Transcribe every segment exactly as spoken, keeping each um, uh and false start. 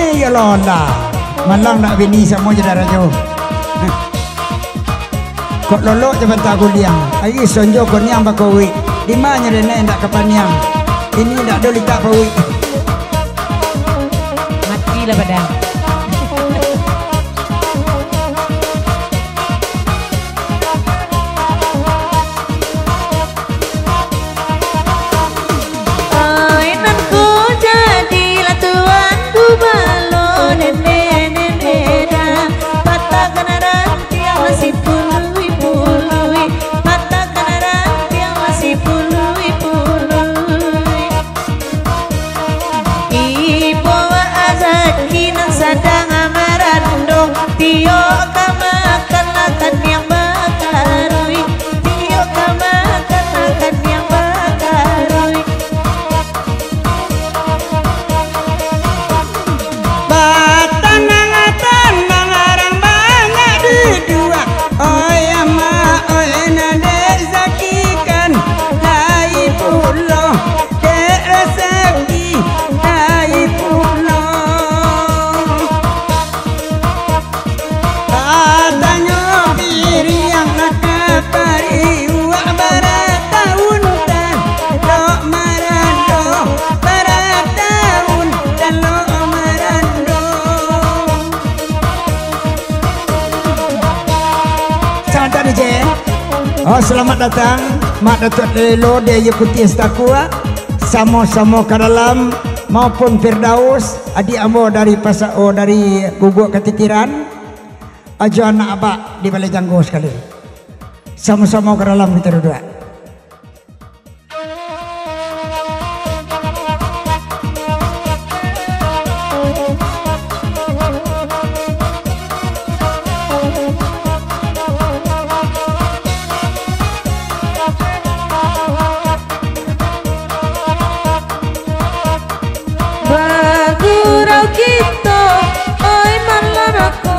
Eh, ya Allah, malang nak bini samo jo darajo. Kok lolok jo banta guliang, ai sonjo koniang bakowik. Di ma nyo renai ndak kapaniang, ini ndak ado litak pauik. Matilah badan. Oi, nan ko jadilah tuanku balo, nene, nene, dah. Patahkan rantiang masih pului-pului, patahkan rantiang masih pului-pului. Ibo wak Zaki nan sadang marando, tiok ka makan lah kaniang bakaruik, tiok ka makan lah kaniang bakaruik. Batanang-tanang urang banyak duduak, oi amak, oi nan dizakikan, lai pulo dek rasaki, lai pulo. Katanyo piriang nak ka pariuak, barataun talok marando, barataun talok marando. Santai, D J. Oh, selamat datang, Mak Datuak Lelo, Diaye Putiah Stakua, samo-samo ka dalam, maupun Firdaus, adiak ambo dari Pasa-, oh, dari Guguk Katitiran, ajo anak abak di Balai Janggo sakali. Samo-samo ka dalam kito duduak. Bagurau kito, oi malam ko,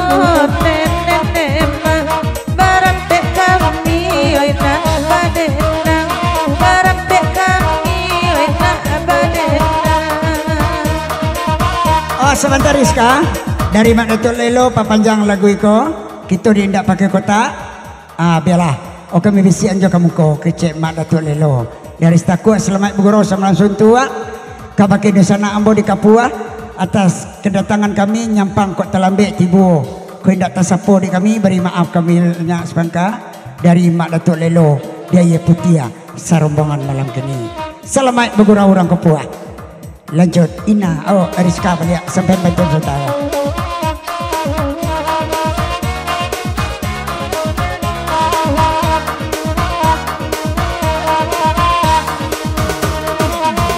nene, nene, ma. Barampek kami, oi nak badenang, barampek kami, oi nak badenang. Oh, sabanta, Rizka. Dari Mak Datuak Lelo, papanjang lagu iko. Kito di indak pakai kotak. Ah, bialah. Oh, kami bisiakan jo ka muko, kecek Mak Datuak Lelo. Dari Stakua, salamaik bagurau samo langsuang tuak. Kabake dunsanak ambo di Kapuah, atas kedatangan kami nyampang kok talambek tibo, kok indak tasapo dek kami, bari maaf kami banyak sapangka dari Mak Datuak Lelo, Diaye Putiah, sarombongan malam kini. Salamaik bagurau urang Kapuah. Lanjut, Ina, oh, Rizka baliak, sampai bantuan saudara.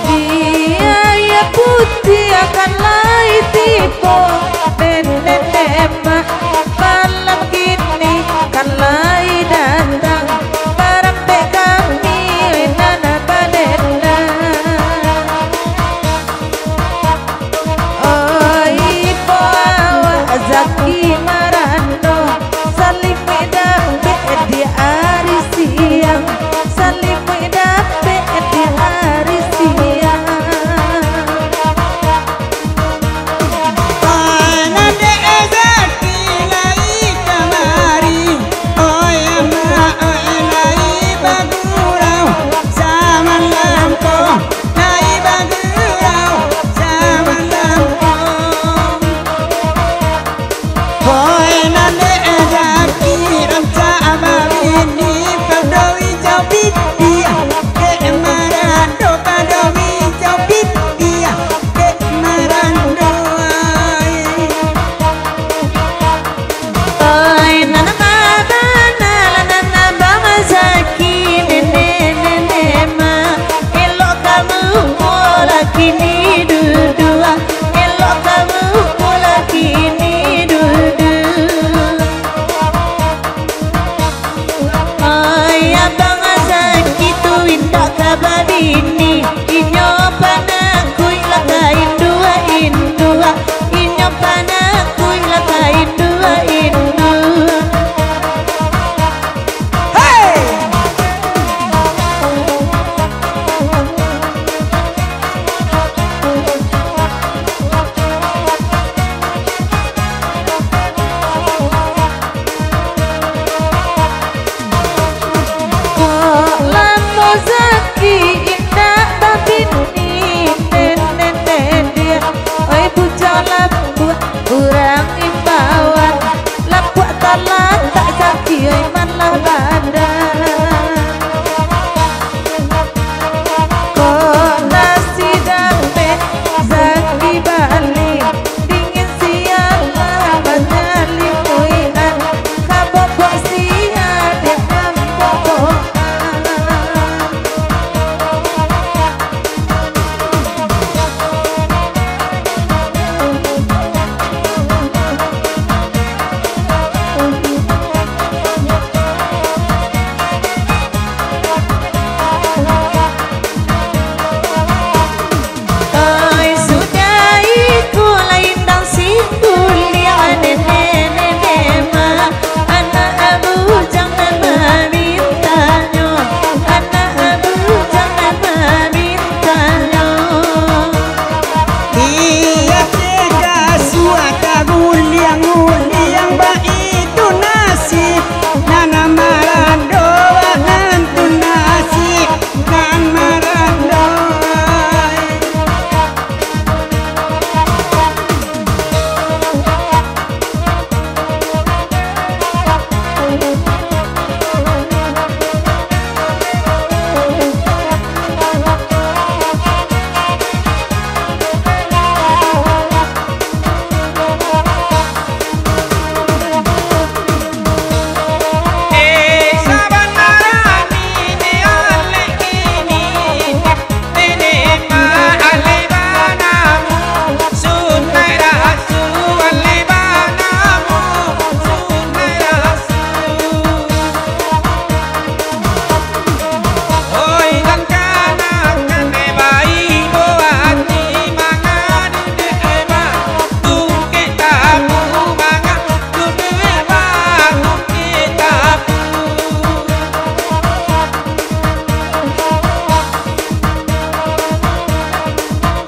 Biaya putiah kan lai tibo, nene, nene, mak, malam kini kan lai datang, barampek kami nan badenang. Oi, po awak Zaki marando, salimuik dapek di ari siang, salimuik dapek di ari siang. Oi, nan dek Zaki lai kamari, oi, amak, oi, lai bagurau samalam ko. Lai bagurau samalam ko. Oi, nan dek Zaki rancak babini, pado ijau pitiah, dek marando pado ijau pitiah, dek marando ai. Oi, nan mabana lah nan Abang Zaki, nene, nene, ma. Elok kamu mulak kini duduak, elok kamu mulak kini duduak. Ai, Abang Zaki tu indak ka babini, inyo panakuik lah ka induak-induak, inyo panakuik lah ka induak-induak. Hei! Lantak Zaki, oi, malah badan. Kok nasi dapek Zaki bali, dingin siang lah banyalimuian, ka bobok siang dek mambobokan. Oi, sudah iko lai indang singkuliang, nenek-nenek ma, anak bujang nan mamintanyo, anak bujang nan mamintanyo. Iya, teka suah taguliang-guliang, baitu nasib nan marando, baitu nasib nan marando.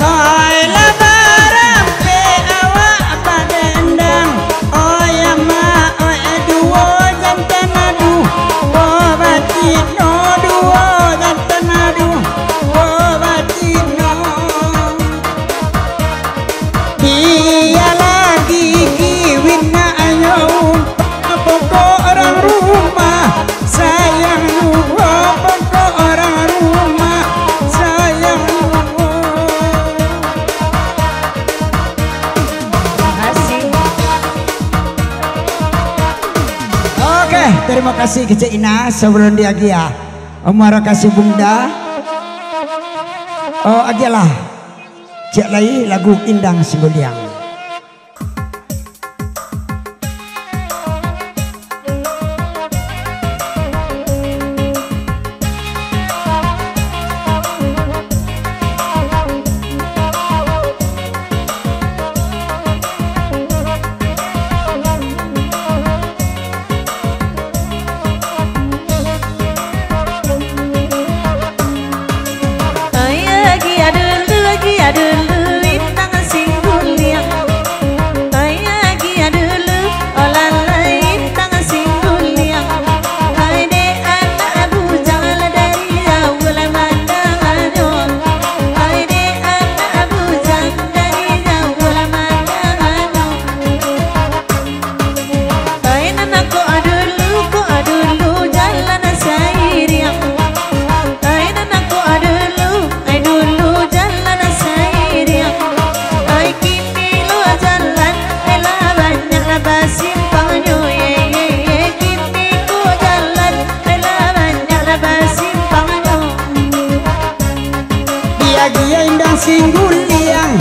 Ai, lah barampek awak badendang. Oi amak, oi duo jantan adu. Duo batino, duo jantan adu. Duo batino. Bialah gigi winak nyo umpak pokok urang rumah, sayang juo pokok urang rumah, sayang juo. Oke, terima kasih kecek Ina, sebelum diagiah. Terima kasih Bunda. Oh, agiahlah. Ciek lai lagu Indang Singguliang. Ai, agiah dulu, agiah dulu, Indang Singguliang. Ai, agiah dulu, oh lalai, Indang Singguliang. Ai, dek anak bujang lah dari jauah lah mandangannyo. Ai, dek anak bujang dari jauah lah mandangannyo. Ai nan kok dulu, kok dulu jalan sairiang. Ai nan kok dulu, ai dulu jalan sairiang. Ai kini lo jalan, ai lah banyak lah basimpangnyo, ye, ye, ye. Kini ko jalan, ai lah banyak lah basimpangnyo. Diagiah Indang Singguliang,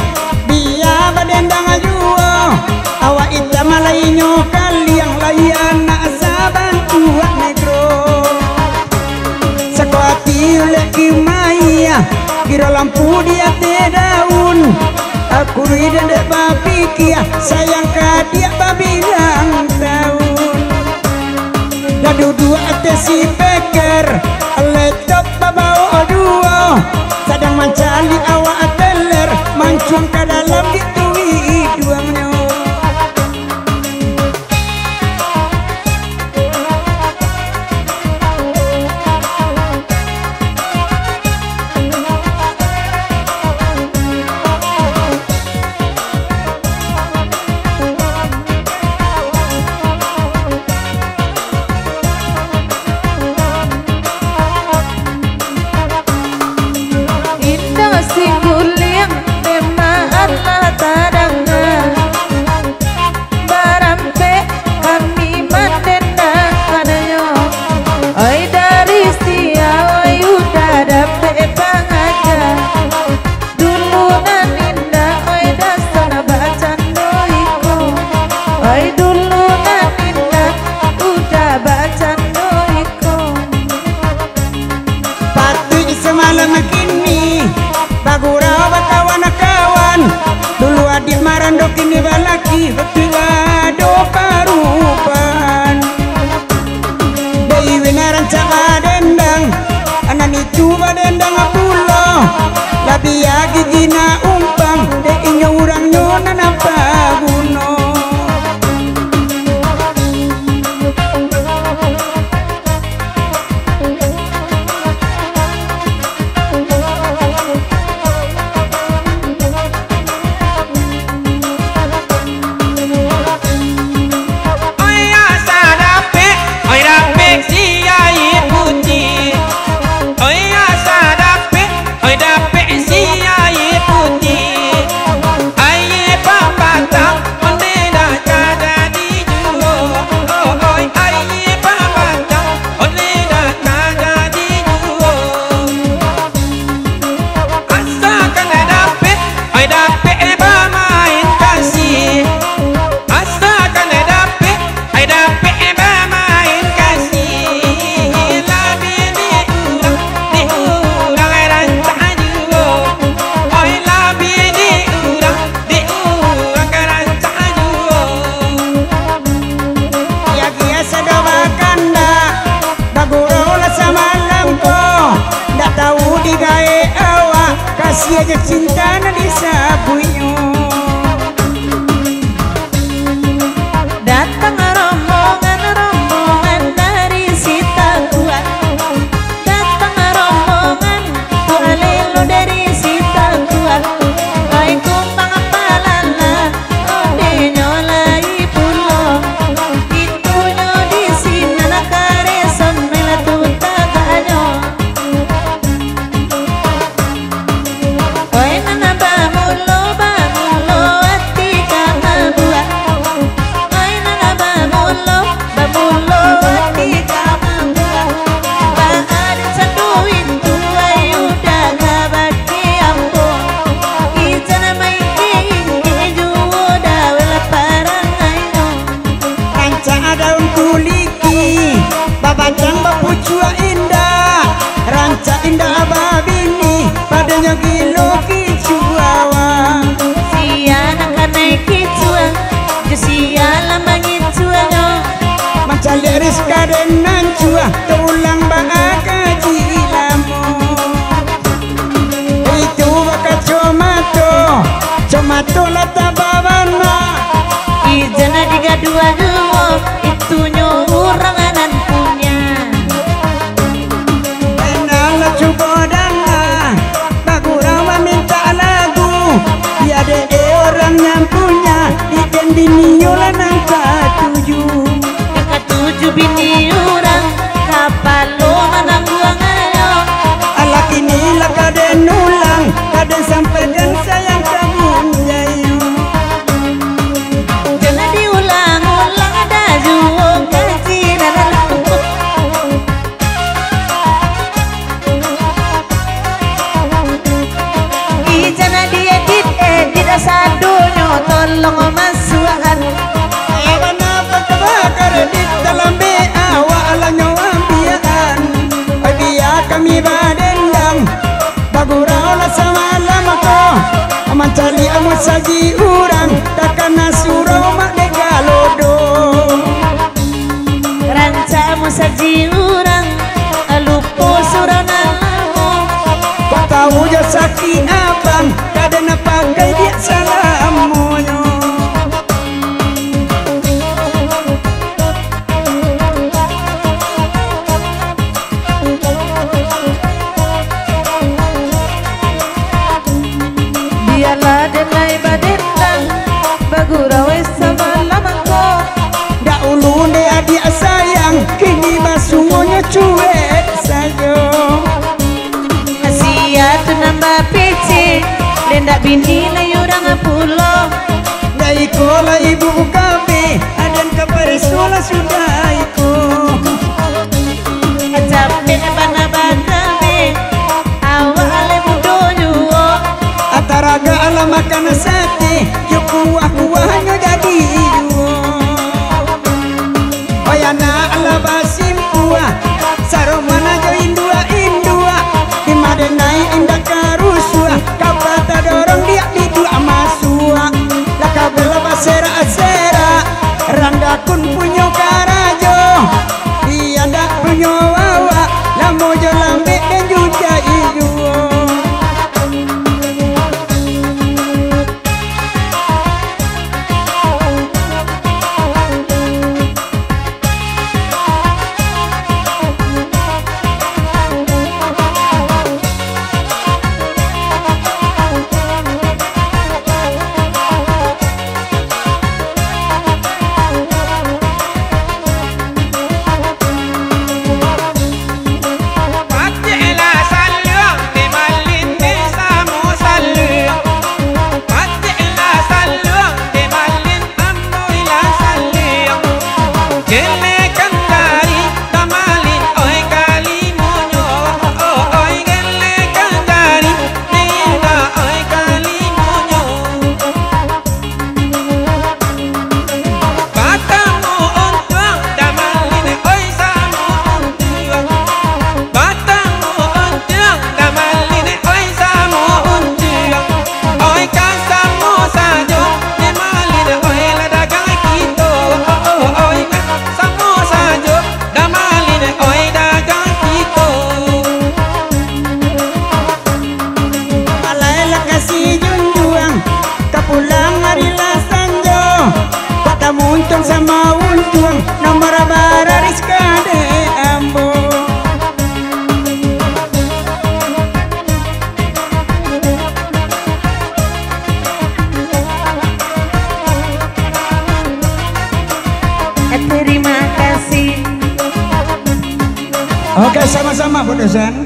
bia badendang juo. Awak itam lai nyo kaliang, lai anak sabantuak negro. Sako ati ulek kimaiah, kiro lampu di ateh daun. Aku ri dendek bapikia, sayang kadiak babilang taun. Lah duduak ateh sipeker, laptop babao duo, sadang mancaliak awak teler, mancuang ka dalam gitu iduangnyo. Adiak marando kini balaki, batua do parubahan. Dai wena rancak badendang, anak itu badendang pulo. Labiah gigi na umpang, dek inyo urangnyo nan apo guno. Oi, asa dapek, oi, dapek si aia putiah. Oi, asa dapek, oi, dapek si aia putiah. Aia pabatang, ondeh dah ka jadi juo. Oi, aia pabatang, ondeh dah ka jadi juo. Asa kan dapek, ai dapek bamain kasih. Asa kan dapek, ai dapek bamain kasih. Labiah di urang, di urang rancak juo. Oi, labiah di urang, di urang rancak juo. Biasa do bakandak, bagurau lah samalam ko. Ndak tahu digaek awak, kasih aja cinta nan disabuiknyo. Datang rombongan-rombongan dari Sitakuak. Datang rombongan, tu alelo dari Sitakuak. Ai kumbang palala, ondenyo lai pulo. Pintunyo di sinan, kareso melah tu tagaknyo. Oi nan bamulo, bamulo ati ka mambuak. Oi nan bamulo, bamulo ati ka mambuak. Baaden sanduin tu ayu daga baki ambo. Ijan maingkik-ingkik juo dawai lah parangainyo. Rancak daun kuliki, babacang bapucuak indak. Rancak indak babini, padonyo gilo kicuawan. Sia nan kanai kicua, jo sia lah mangicuanyo. Mancaliak Rizka den Najwa, taulang baa kaji lamo. Itu bakacomato, comato lah tababana. Ijan digaduah juo, itunyo urang nan punya. Enalah cubo danga, bagurau mamintak lagu. Iyo dek urang nan punya, ijen bininyo lah nan katuju. Nan katuju bini urang, kapalo manangguang ayo. Alah kini lah ka den ulang, ka den sampaikan sayang ka munjayo. Jangan diulang-ulang, ado juo kaji nan lalu. Ijan diedit-edit, sadonyo tolong masuakan. Abana bakar-bakar di talambek awak lah nyo ambiakan. Oi, bia kami badendang, bagurau lah samalam ko. Mancaliak musaji urang, takana surau mak dek galodo. Rancak musaji urang, lupo surau nan lamo. Kok tahu jo sakik abang, ka den pakai diak salamonyo. Bialah den lai badendang, bagurau samalam ko. Dak ulun dek adiak sayang, kini basuonyo cuek sajo. Sia tu nan bapicik, den dak bini lai urang pulo. Dak iko lah ibu kami, aden ka pareso lah sudah iko. Capek bana bakabe, awak alai mudo juo. Taragak lah makan sate, yo kuah-kuahnyo jadi juo. Oi anak lah basimpuah, saroman ajo induak-induak. Di madenai indak karusuah, kapa tadorong diak biduak masuak. Oke, sama-sama, Pak Dosen.